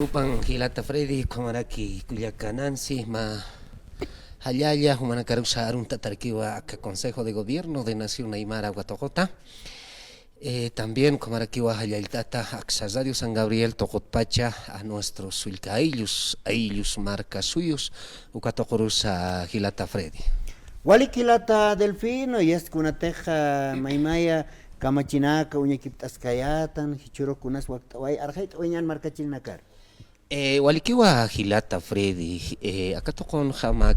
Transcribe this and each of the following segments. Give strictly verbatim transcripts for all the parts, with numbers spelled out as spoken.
Jupan jilata Freddy, ukhamaraki kullaka Nancy, mä jallalla, jumanakarusa aruntatarkiwa aka Consejo de Gobierno de Nación Aymara uka tuquta. Eh, también ukhamarakiwa jallallt'ata aksa Radio San Gabriel tuqutpacha a nuestros sullka ayllus, ayllus marka suyus, uka tuqurusa jilata Freddy. Walik jilata Delfino, yast kunatixa maymaya kamachinaka uñakipt'askayätan, jichhürux kunas wakt'away, arxayt'awayañän markachirinakar. Eh, walikiwa jilata Freddy, eh, aka tuqunxa mä,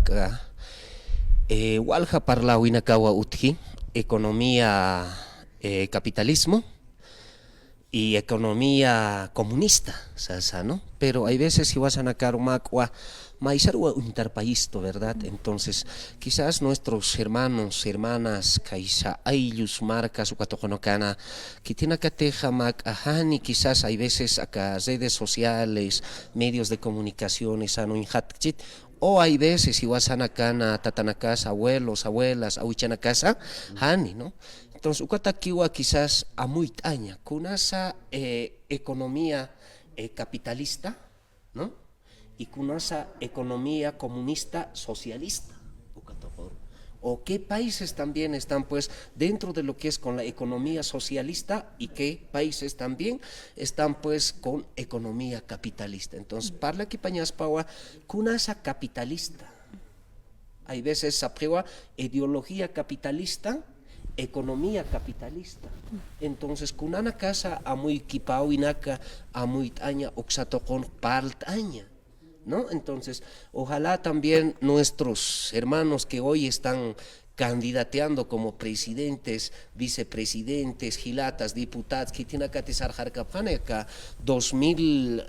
eh, walja parläwinakawa utji, economía, eh, capitalismo y economía comunista, sasa, ¿no? Pero hay veces jiwasanakaru mä, maysaruwa uñtarpayistu, ¿verdad? Entonces, quizás nuestros hermanos, hermanas, kaysa ayllus markas uka tuqunakana, khitinakatixa mä, jani, quizás hay veces aka redes sociales, medios de comunicaciones, jan uñjatkchit, o hay veces jiwasanakana, tatanakas, abuelos, abuelas, awichanakasa, jani, ¿no? Entonces, ukatakiwa quizás amuyt'aña, kunasa, eh, economía, eh, capitalista, ¿no? Y kunasa economía comunista socialista, uka tuquru. O qué países también están, pues, dentro de lo que es con la economía socialista y qué países también están, pues, con economía capitalista. Entonces, parlakipañaspawa, kunasa capitalista. Hay veces sapxiwa ideología capitalista, economía capitalista. Entonces, kunanakasa amuykipäwinaka, amuyt'aña, uksa tuqun parlt'aña, ¿no? Entonces, ojalá también nuestros hermanos que hoy están candidateando como presidentes, vicepresidentes, jilatas, diputados, khitinakati sarxarkapxani aka dos mil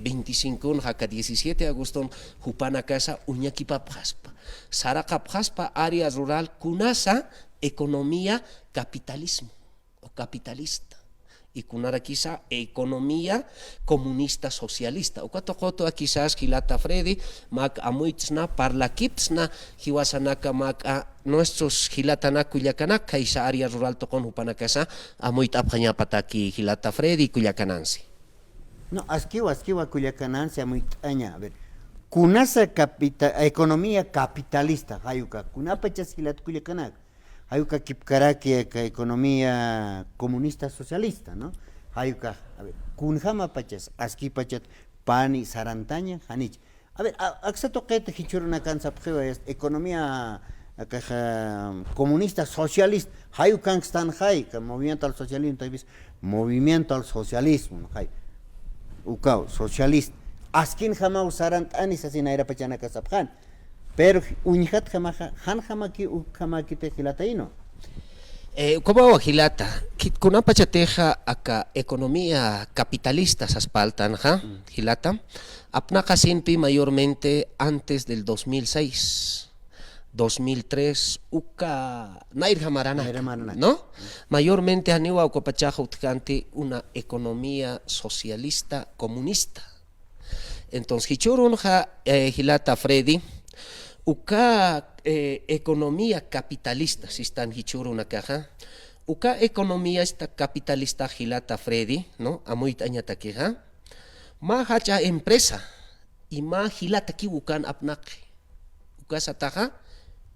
veinticinco, aka diecisiete de agosto, jupanakasa uñakipapxaspa, saraqapxaspa área rural kunasa economía capitalismo o capitalista, y kunarakisa economía comunista socialista. Uka tuqutwa quizás jilata Freddy, mä amuytsna, parlakiptsna, jiwasanaka mä, nuestros jilatanak kullakanak, kaysa área rural tuqun jupanakasa amuyt'apxañapataki jilata Freddy, kullaka Nancy. No, askiwa, askiwa kullaka Nancy, amuyt'aña. A ver, kunasa capita-, economía capitalista, jay uka, kunapachas jilat kullakanak. Jay uka kipkaraki aka economía comunista socialista, ¿no? Jay uka, a ver, kunjamapachas, askipachat pani sarantaña, janich. A ver, a-, aksa tuqit jichhürunakan sapxiwa, es, economía, akaxa, comunista socialista, jay ukankstan jay, ka movimiento al socialismo, tal vez, movimiento al socialismo, ¿no? Jay. Ukaw, socialista. Askinjamaw sarant'ani sasi nayrapachanaka sapxan. Pero uñjatjamaxa, janjamaki, ukhamakiti jilatayno. Eh, ukhamawa jilata, khit kunapachatixa aka economía capitalista saspaltanxa, jilata, apnaqasinpi mayormente antes del dos mil seis, dos mil tres, uka nayrjamaranak, nayrjamaranak, ¿no? Mayormente janiwa ukapachaxa utjkanti una economía socialista, comunista. Entonces, jichhürunxa, eh, jilata Freddy, uka, eh, economía capitalista, sistan jichhürunakaxa, uka economía esta capitalista jilata Freddy, ¿no? Amuyt'añatakixa, mä jach'a empresa, y mä jilatakiw ukan apnaqi. Ukasataxa,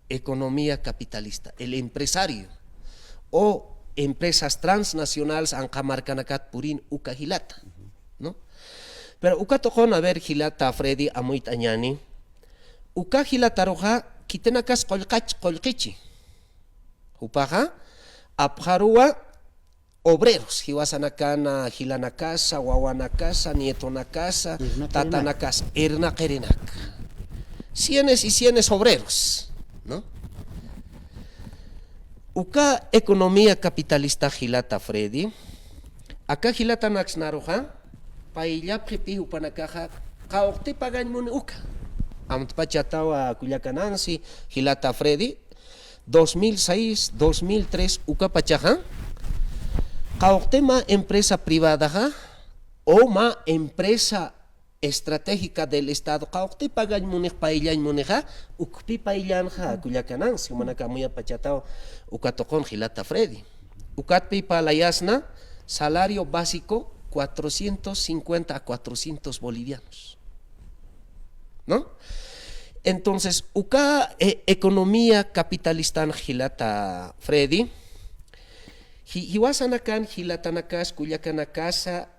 economía capitalista, el empresario, o empresas transnacionales anqa markanakat purin uka jilata, ¿no? Pero uka tuqun, a ver, jilata Freddy, amuyt'añäni, uka jilataruxa, khitinakas qullqach, qullqichi. Jupaxa, apxaruwa, obreros, jiwasanakana, jilanakasa, wawanakasa, nietonakasa, irnaqirinak, tatanakasa, irnaqirinak. Cienes y cienes obreros, ¿no? Uka economía capitalista jilata Freddy, aka jilatanaksnaruxa, payllapxipï jupanakaxa, qawqti pagañ muni uka. Amtpachatawa kullaka Nancy, jilata Freddy, dos mil seis, dos mil tres ukapachaxa, qawqti mä empresa privadaxa, o mä empresa estratégica del Estado, qawqti pagañ munix, payllañ munixa, ukpi payllanxa, kullaka Nancy, jumanaka amuyapachataw uka tuqun jilata Freddy. Ukatpï parlayasna salario básico cuatrocientos cincuenta a cuatrocientos bolivianos, ¿no? Entonces, uka, eh, economía capitalista jilata Freddy, ji-, jiwasanakan, jilatanakas, kullakanakasa,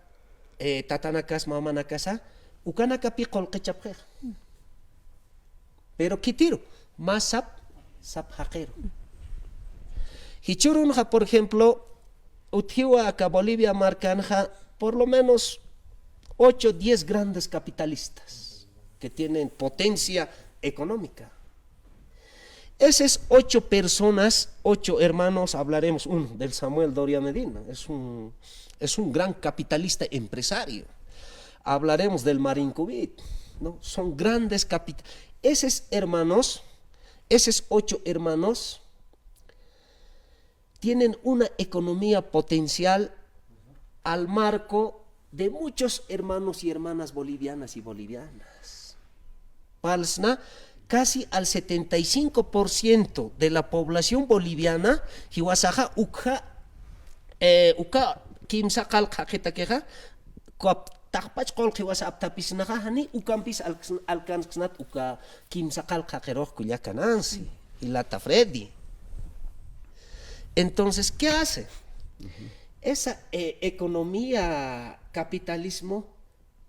eh, tatanakas, mamanakasa, ukanakapi qullqichapxixa. Pero khitiru, mä sap, sap jaqiru. Jichhürunxa, por ejemplo, utjiwa aka Bolivia markanxa, por lo menos ocho, diez grandes capitalistas que tienen potencia económica. Esas ocho personas, ocho hermanos, hablaremos, uno, del Samuel Doria Medina, es un, es un gran capitalista empresario. Hablaremos del Marín Cubit, ¿no? Son grandes capit-, esos hermanos, esos ocho hermanos, tienen una economía potencial al marco de muchos hermanos y hermanas bolivianas y bolivianas. Parlsna, casi al setenta y cinco por ciento de la población boliviana, jiwasaxa ukxa, eh, uka kimsa qallq jaqitakixa, kap-, taqpach qullqi jiwasa apthapisnaxa, jani ukampis alks-, alkansksnat uka kimsa qallq jaqirux kullakanansi, jilata Freddy. Entonces, ¿qué hace? Esa, eh, economía capitalismo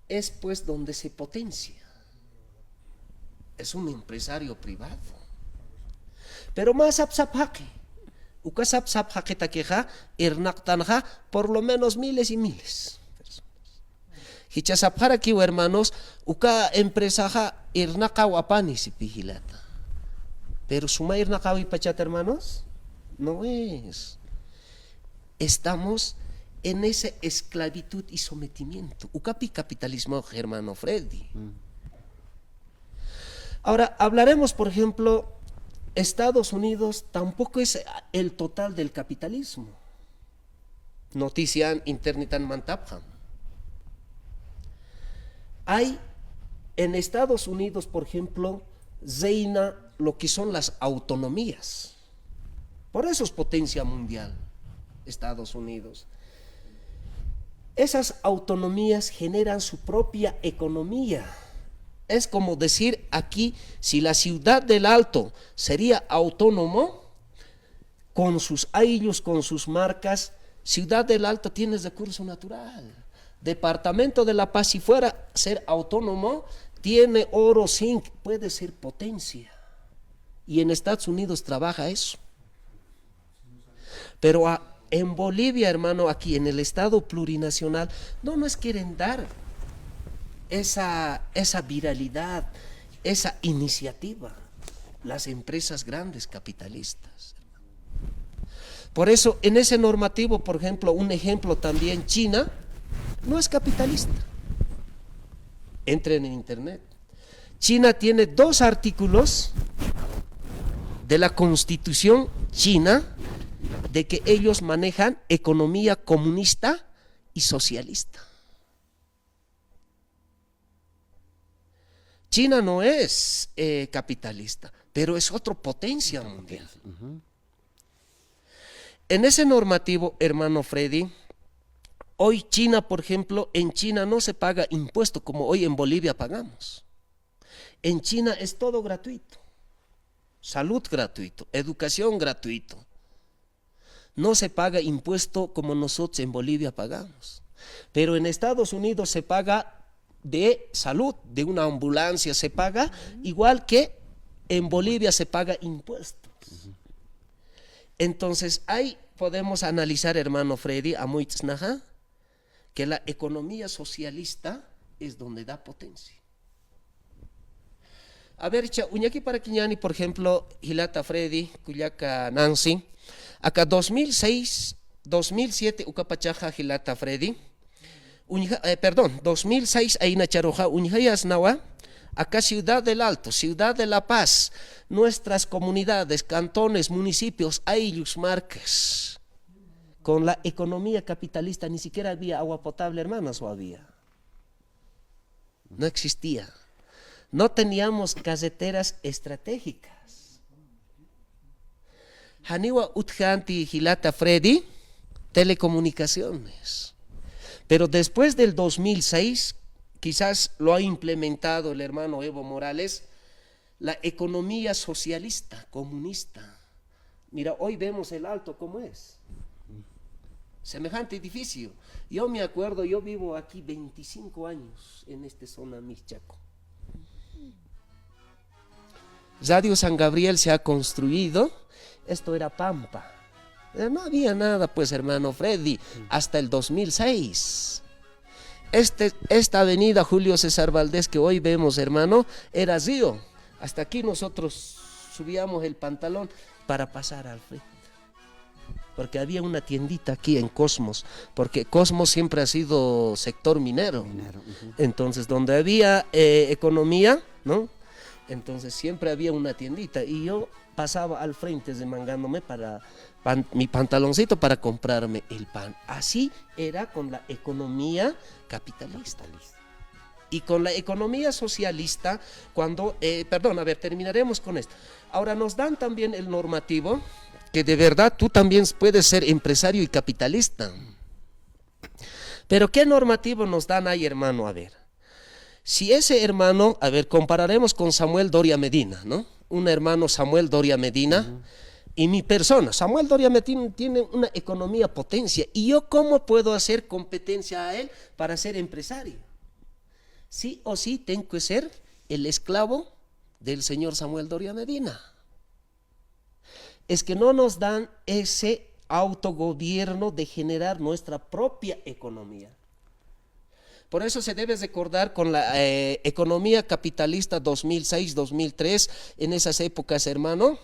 es, pues, donde se potencia. Es un empresario privado. Pero mä sap sap jaqi. Uka sap sap jaqitakixa, irnaqtanxa, por lo menos miles y miles. Jichha sapxarakiw, hermanos, uka empresaxa irnaqaw apani sipï jilata. Pero suma irnaqäwipachat, hermanos, no es. Estamos en esa esclavitud y sometimiento. Ukapi capitalismo, hermano Freddy. Mm. Ahora, hablaremos, por ejemplo, Estados Unidos tampoco es el total del capitalismo. Notician, internetan mantapxam. Hay en Estados Unidos, por ejemplo, reina lo que son las autonomías. Por eso es potencia mundial Estados Unidos. Esas autonomías generan su propia economía. Es como decir aquí, si la ciudad del Alto sería autónomo, con sus ayllus, con sus marcas, Ciudad del Alto tiene recurso natural. Departamento de La Paz, si fuera ser autónomo, tiene oro, zinc, puede ser potencia. Y en Estados Unidos trabaja eso. Pero a-, en Bolivia, hermano, aquí en el Estado plurinacional, no nos quieren dar esa, esa viralidad, esa iniciativa, las empresas grandes capitalistas. Por eso, en ese normativo, por ejemplo, un ejemplo también, China no es capitalista. Entren en internet. China tiene dos artículos de la Constitución china de que ellos manejan economía comunista y socialista. China no es, eh, capitalista, pero es otra potencia mundial. Ujú. En ese normativo, hermano Freddy, hoy China, por ejemplo, en China no se paga impuesto como hoy en Bolivia pagamos. En China es todo gratuito. Salud gratuito, educación gratuito. No se paga impuesto como nosotros en Bolivia pagamos. Pero en Estados Unidos se paga de salud, de una ambulancia se paga, igual que en Bolivia se paga impuestos. Entonces, ahí podemos analizar, hermano Freddy, amuyt'snaxa, que la economía socialista es donde da potencia. A ver, cha, uñakiparakiñäni, por ejemplo, jilata Freddy, kullaka Nancy, aka dos mil seis, dos mil siete ukapachaxa jilata Freddy, uñja-, eh, perdón, dos mil seis aynacharuxa uñjayasnawa, aka Ciudad del Alto, Ciudad de La Paz, nuestras comunidades, cantones, municipios, ayllus, marcas, con la economía capitalista ni siquiera había agua potable, hermanos, o había. No existía. No teníamos carreteras estratégicas. Janiwa utjänti jilata Freddy, telecomunicaciones. Pero después del dos mil seis, quizás lo ha implementado el hermano Evo Morales, la economía socialista, comunista. Mira, hoy vemos el Alto cómo es. Semejante edificio. Yo me acuerdo, yo vivo aquí veinticinco años en esta zona Michaco. Radio San Gabriel se ha construido. Esto era pampa. Eh, no había nada, pues, hermano Freddy, hasta el dos mil seis. Este, esta avenida Julio César Valdés que hoy vemos, hermano, era río. Hasta aquí nosotros subíamos el pantalón para pasar al frente. Porque había una tiendita aquí en Cosmos, porque Cosmos siempre ha sido sector minero. Minero, ujú. Entonces, donde había, eh, economía, ¿no? Entonces, siempre había una tiendita y yo pasaba al frente remangándome para pan-, mi pantaloncito para comprarme el pan. Así era con la economía capitalista. Capitalista. Y con la economía socialista, cuando, eh, perdón, a ver, terminaremos con esto. Ahora nos dan también el normativo que de verdad tú también puedes ser empresario y capitalista. Pero ¿qué normativo nos dan ahí, hermano? A ver, si ese hermano, a ver, compararemos con Samuel Doria Medina, ¿no? Un hermano Samuel Doria Medina y mi persona. Samuel Doria Medina tiene una economía potencia. ¿Y yo cómo puedo hacer competencia a él para ser empresario? Sí o sí tengo que ser el esclavo del señor Samuel Doria Medina. Es que no nos dan ese autogobierno de generar nuestra propia economía. Por eso se debe recordar con la, eh, economía capitalista dos mil seis, dos mil tres, en esas épocas, hermano,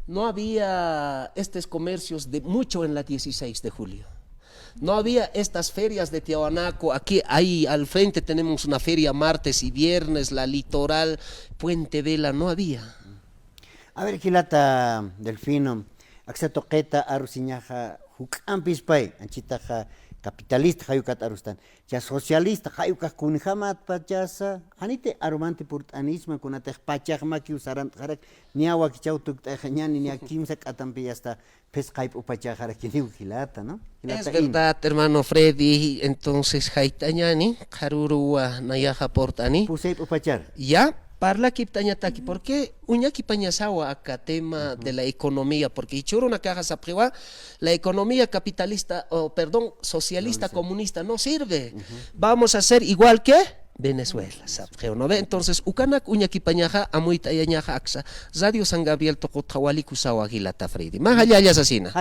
no había estos comercios de mucho en la dieciséis de julio. No había estas ferias de Tiahuanaco. Aquí, ahí al frente tenemos una feria martes y viernes, la Litoral, Puente Vela, no había. A ver, jilata Delfino, aksa tuqita arusiñaxa juk'ampispay, anchitaxa capitalista jayukat arustan. Ya socialista jayukax kunjamatpachasa, janiti arumanti purt'anisma, kunatix pachaxmakiw sarant'xarak, niya wakichaw tukt'ayxañani, niya kimsa k'atampi yasta phisqayp'upachaxarakiniw jilata, ¿no? Es jilata In. Verdad, hermano Freddy, entonces jayt'añani, qharuruwa nayaxa purt'ani. Pusayp'upachar. Ya, parlakiptañataki, porque uñakipañasawa aka tema de la economía, porque jichhürunakaxa sapxiwa, la economía capitalista, o perdón, socialista, comunista no sirve. Vamos a ser igual que Venezuela, sapxiw, ¿no ve? Entonces, ukanak uñakipañaxa, amuyt'ayañaxa aksa, Radio San Gabriel tuqutxa walikusawa jilata Freddy. Mä jallalla sasina.